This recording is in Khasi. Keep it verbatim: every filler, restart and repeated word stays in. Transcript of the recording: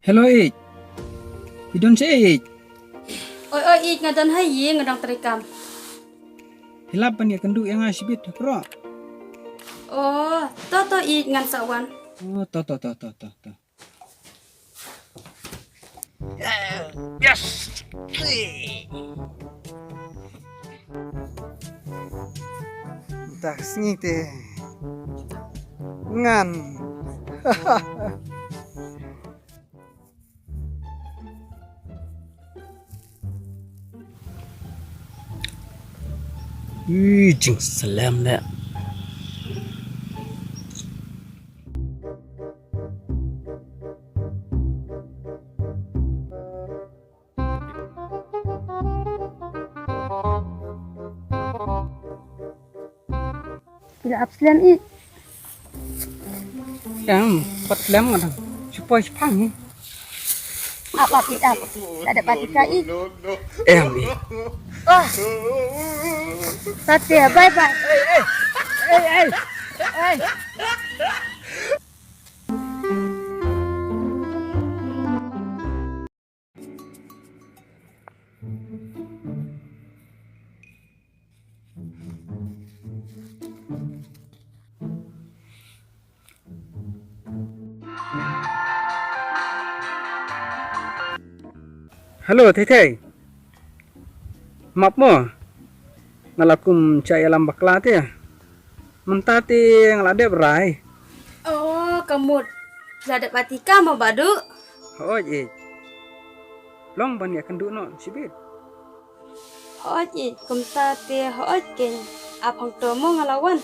Hello, Ïeit. Phi don shaei, Ïeit? Oi, oi, Ïeit, nga don ha ïing, nga dang treikam. Phi lah ban ïakynduh ïa nga shibit, bro? Oh, to, to, Ïeit, ngan sa wan. Oh, to, to, to, to, to, to. Yes! Mynta ka sngi te ngan. Ui, jingslem leh. Phi la ap slem, Ïeit? Em, pat slem nga dang. Shu poi shu phang hi. Ap, ap, Ïeit, ap. La dep ap ïa ka, Ïeit. Em, Ïeit. Oh. Tata, bye bye. Ei, ei. Ei, ei. Ei. Hello, Thei Thei. Map mo. Nga la kum shah ïalam bakla te. Mynta te nga la dep rai. Oh, ka mut. La dep ap ïa ka mo, Bah Duh? Hooid, Ïeit. Long ban ïakynduh noh shibit. Hooid, Ïeit, kumta te hooid keiñ. Ap hangto mo, nga la wan.